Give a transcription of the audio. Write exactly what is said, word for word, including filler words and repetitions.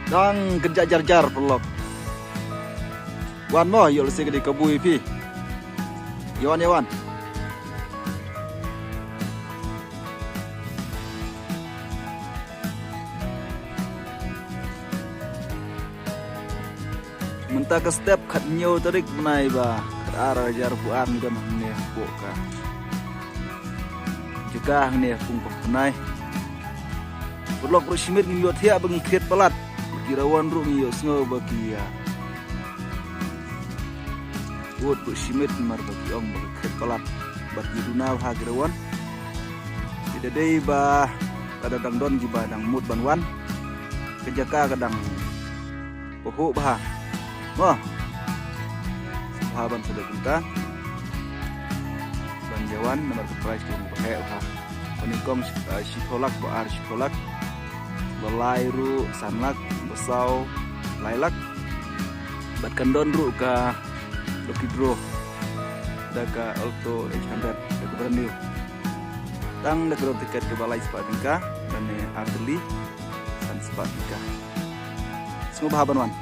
Dang kynjah jar jar paralok. Wan mo, ïoh lehse ka dei kabu ïa phi. Ïa wan, ïa wan. Mynta ka step khathynñiew tarik bnai ba khatar hajar arphew ar ngi don hangne hapoh ka jaka hangne ha Pung Pop bnai. Paralok ruh shimet ngin ïohthiah ba ngi khriat palat. Ki rawon ruh ngi ïohsngew ba ki, ah, bud ruh shimet namar ba ki ong ba ki khriat palat. Bad ngi duna bha ki rawon. Ki da dei ba lada dang don kiba dang mut ban wan, ka jaka ka dang pahuh bha. Mo. Sngewbha ban sa leit kumta. Ban ïa wan namar ka prize ka long ba heh bha. Ba nyngkong, ah, shiphew lak, ba ar shiphew lak, ba lai ruh san lak, ba saw lai lak. Bad kan don ruh ka lucky draw da ka Alto eight hundred da ka brand new. Tang da ka dor tiket kaba lai spah tyngka, lane ar tylli san spah tyngka. Sngewbha ban wan.